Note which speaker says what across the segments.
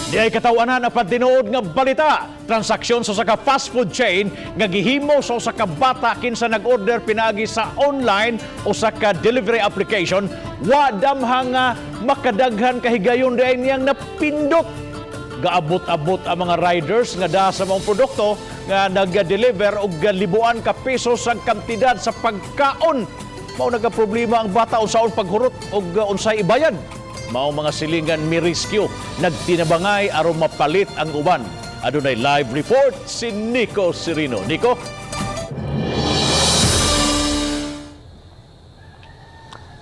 Speaker 1: Di ay katawanan apan tinuod nga balita. Transaksyon sa usa ka fast food chain nga gihimo sa usa ka bata kinsa nag-order pinaagi sa online usa ka delivery application, wa damha nga makadaghan kahigayon diay niyang napindot. Gaabot-abot ang mga riders nga daa sa mga produkto nga nag-deliver og libuan ka pesos ang kantidad sa pagkaon. Mao nagka problema ang bata unsaon paghurot og unsay ibayad. Mao mga silingan mi-rescue, nagtinabangay aron mapalit ang uban. Adunay live report si Nico Serino. Nico?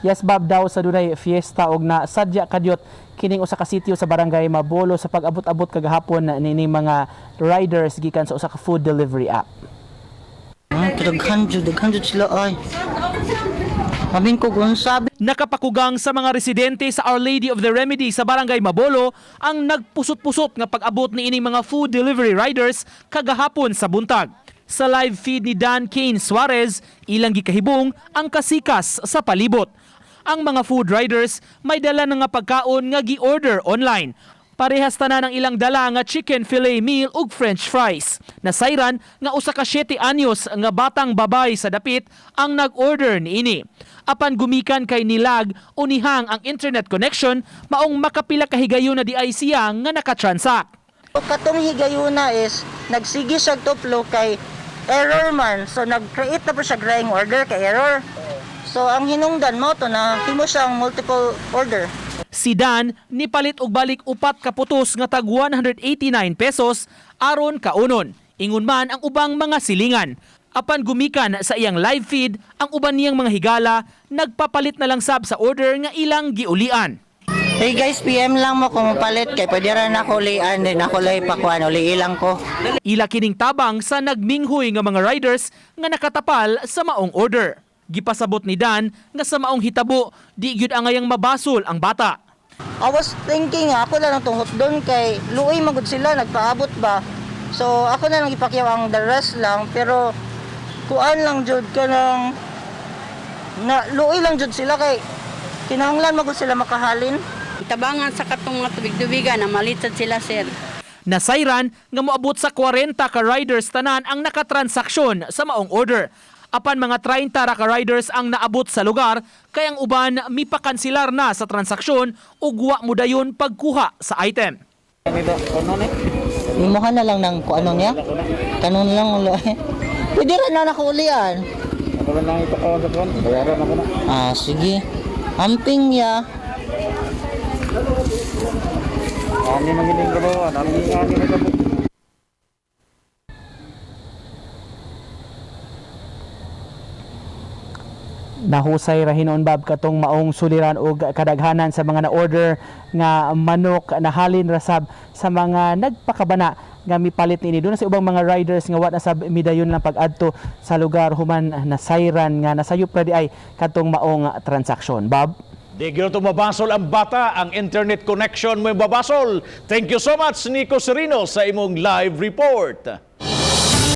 Speaker 2: Yes, Bob, daw sa dunay fiesta og na sadya kadyot kining usa ka sitio sa barangay Mabolo sa pag-abot-abot kagahapon nining mga riders gikan sa usa ka food delivery app.
Speaker 3: Ah, daghan jud sila ay. Sabihin ko kung sabi.
Speaker 2: Nakapakugang sa mga residente sa Our Lady of the Remedy sa barangay Mabolo ang nagpusot-pusot nga pag-abot ni ining mga food delivery riders kagahapon sa buntag. Sa live feed ni Dan Kane Suarez, ilang gikahibong ang kasikas sa palibot. Ang mga food riders may dala na nga pagkaon nga gi-order online. Parehas tanan ang ilang dala nga chicken fillet meal ug french fries. Nasayran nga usa ka 7 anyos nga batang babay sa dapit ang nag-order niini. Apan gumikan kay nilag o nihang ang internet connection, maong makapila ka higayon na diay siya nga nakatransact.
Speaker 3: Katong higayuna is nagsige siya tuplo kay error man. So nag-create na po siya graying order kay error. So ang hinungdan mo to na himo siya ang multiple order.
Speaker 2: Si Dan nipalit og balik upat ka putos nga tag 189 pesos aron kaunon. Ingon man ang ubang mga silingan. Apan gumikan sa iyang live feed, ang uban niyang mga higala nagpapalit na lang sab sa order nga ilang giulian.
Speaker 3: Hey guys, PM lang mo kung mapalit kay pwede ra na ako ulian din ako lay pakuan uli ilang ko.
Speaker 2: Ila kining tabang sa nagminghoy nga mga riders nga nakatapal sa maong order. Gipasabot ni Dan nga sa maong hitabo, di gyud angayang mabasol ang bata.
Speaker 3: I was thinking ako na lang tong doon kay luoy magud sila nagpaabot ba. So ako na lang ipakyaw ang the rest lang, pero kuan lang jud kanang na luoy lang jud sila kay kinahanglan magud sila makahalin.
Speaker 4: Tabangan sa katong mga tubig-tubigan na malitad sila, sir.
Speaker 2: Nasayran nga moabot sa 40 ka riders tanan ang nakatransaksyon sa maong order. Apan mga 30 ra ka riders ang naabot sa lugar kay ang uban mipakansilar na sa transaksyon ug wa modayon pagkuha sa item.
Speaker 3: Imuha na lang ng kung ano niya. Kanon lang ulo. Pwede ra na nako ulian.
Speaker 5: Ako lang ipakawan sa kuwan. Bayaran ako na.
Speaker 3: Ah, sige. Amping ya.
Speaker 5: Ani magiling ka ba? Ani ani na ka.
Speaker 2: Nahusay ra hinuon, Bob, katong maong suliran og kadaghanan sa mga na-order nga manok nahalin ra sab sa mga nagpakabana nga mipalit niini. Doon sa ubang mga riders nga wa na sab midayon lang pag-adto sa lugar human nasayran nga nasayop ra di ay katong maong transaksyon, Bob.
Speaker 1: Di gyud to mabasol ang bata, ang internet connection mo babasol. Thank you so much, Nico Serino, sa imong live report.